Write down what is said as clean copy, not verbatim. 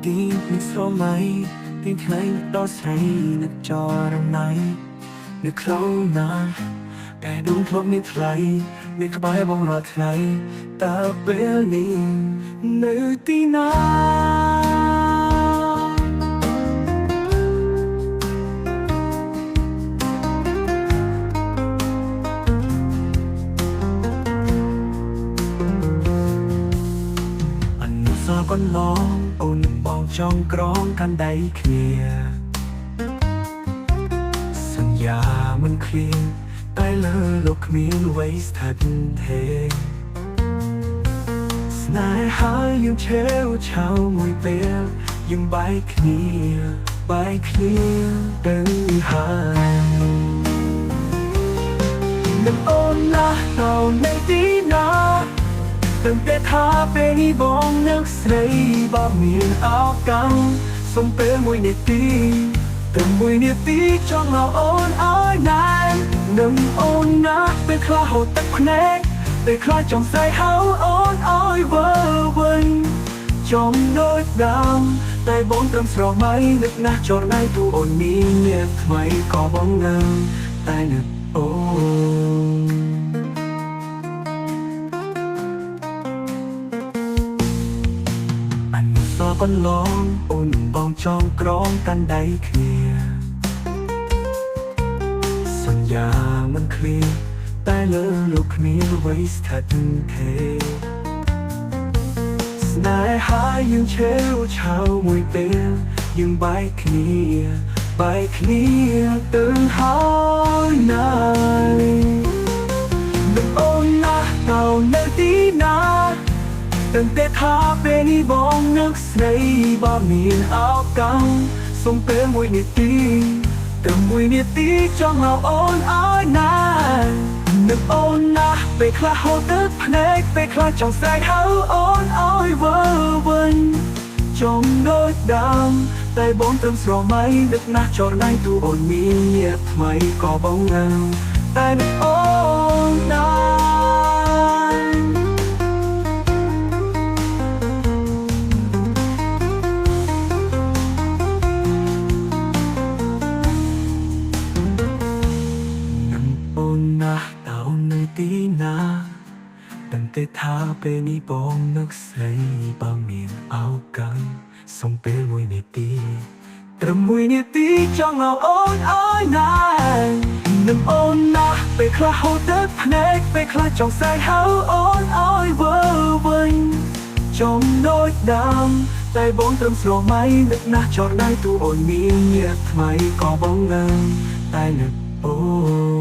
ទីនឹងស្រមៃទីថ្ងៃដល់ស្រីនឹកចរណៃនៅក្នុងណាតែដួងធ្លាប់មានថ្លៃមានក្បែរបងរាល់ថ្ងៃតើពេលនេះនៅទីណា អនុស្សាវរីយ៍កន្លងអូននឹងបងចងក្រងកាន់ដៃគ្នាសន្យាមិនឃ្លានតែលើលោកគ្មានអ្វីស្ថិតទេស្នេហាយើងឆេវឆាវមួយពេលយើងបែកគ្នាបែកគ្នាទៅហើយនឹងអូនណាស់ទៅនៅទីណា តាំងតែថាពេលនេះបងនឹកស្រីបើមានឱកាសសុំពេលមួយនាទីតែមួយនាទីចង់ឲ្យអូនឲ្យណែននឹងអូនណាពេលខ្លះហូរទឹកភ្នែកពេលខ្លះចង់ស្រែកហៅអូនឲ្យវិលវិញចំដូចដើមតែបងត្រឹមស្រមៃនឹកណាស់ចរណៃទូអូនមានអ្នកថ្មីក៏បងនៅតែនឹកអូន អនុស្សាវរីយ៍កន្លងអូននឹងបងចងក្រងកាន់ដៃគ្នាសន្យាមិនឃ្លានតែលើលោកគ្មានអ្វីស្ថិតទេស្នេហាយើងឆេវឆាវមួយពេលយើងបែកគ្នាបែកគ្នាទៅហើយណានឹងអូនណាស់ទៅនៅទីណា តាំងតែថាពេលនេះបងនឹកស្រីបើមានឱកាសសុំពេលមួយនាទីតែមួយនាទីចង់ឲ្យអូនឲ្យណែនឹកអូនណាស់ពេលខ្លះហូរទឹកភ្នែកពេលខ្លះចង់ស្រែកហៅអូនឲ្យវិលវិញចំដូចដើមតែបងត្រឹមស្រមៃនឹកណាស់ចរណៃទូអូនមានអ្នកថ្មីក៏បងនៅតែនឹកអូនណាស់ នឹងអូនណាស់តើអូននៅទីណាតាំងតែថាពេលនេះបងនឹកស្រីបើមានឱកាសសុំពេលមួយនាទីត្រឹមមួយនាទីចង់ឲ្យអូនឲ្យណែនឹងអូនណាស់ពេលខ្លះហូរទឹកភ្នែកពេលខ្លះចង់ស្រែកហៅអូនឲ្យវិលវិញចំដូចដើមតែបងត្រឹមស្រមៃនឹកណាស់ចរណៃទូអូនមានអ្នកថ្មីក៏បងនៅតែនឹកអូ